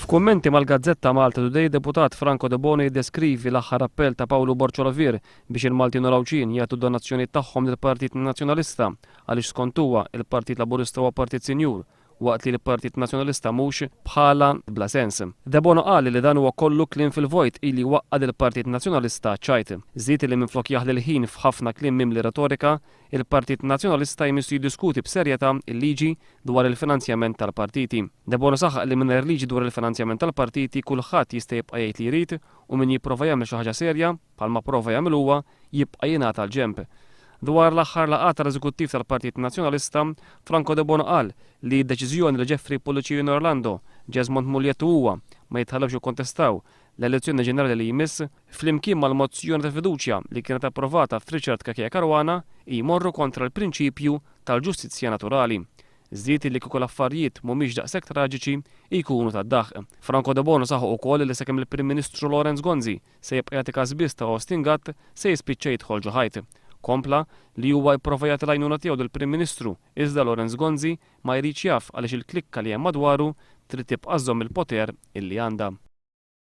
F'kummenti mal-gazzetta Malta Today, deputat Franco Debono jiddeskrivi l-aħħar appell ta' Pawlu Borg Olivier biex il-Maltin u l-Għawdxin jagħtu d-donazzjonijiet tagħhom lill-Partit Nazzjonalista għaliex skont huwa il-Partit Laburista huwa partit sinjur waqt li l-Partit Nazzjonalista mhux, bħala bla sens. Debono qal li dan huwa kollu kliem fil-vojt ili jwaqqa' lill-Partit Nazzjonalista għaċ-ċajt. Żied li minflok jaħli l-ħin f'ħafna kliem mimli retorika, il-Partit Nazzjonalista jmissu jiddiskuti b'serjetà l-liġi dwar il-finanzjament tal-partiti. Debono saħaq li mingħajr liġi dwar il-finanzjament tal-partiti kulħadd jista' jibqa' jgħid li jrid u min jipprova jagħmel xi ħaġa serja, bħalma prova jagħmel huwa, jibqa' jingħata l-ġenb. Dwar l-aħħar laqgħat tal-Eżekuttiv tal-Partit Nazzjonalista, Franco Debono qal li d-deċiżjoni li Jeffrey Pullicino Orlando, Jesmond Mugliett u huwa ma jitħallewx jikkontestaw l-elezzjoni ġenerali li jmiss, flimkien mal-mozzjoni ta' fiduċja li kienet approvata f'Richard Cachia Caruana, jmorru kontra l-prinċipju tal-ġustizzja naturali. Żied li kieku l-affarijiet mhumiex daqshekk traġiċi, jkunu tad-daħq. Franco Debono saħaq ukoll li sakemm il-Prim Ministru Lawrence Gonzi se jibqa' jagħti każ biss ta' Austin Gatt se jispiċċa jidħol ġo ħajt. Kompla li huwa ipprova jagħti l-għajnuna tiegħu lill-Prim Ministru iżda Lawrence Gonzi ma jridx jaf għaliex il-klikka li hemm madwaru trid tibqa' żżomm il-poter illi għandha.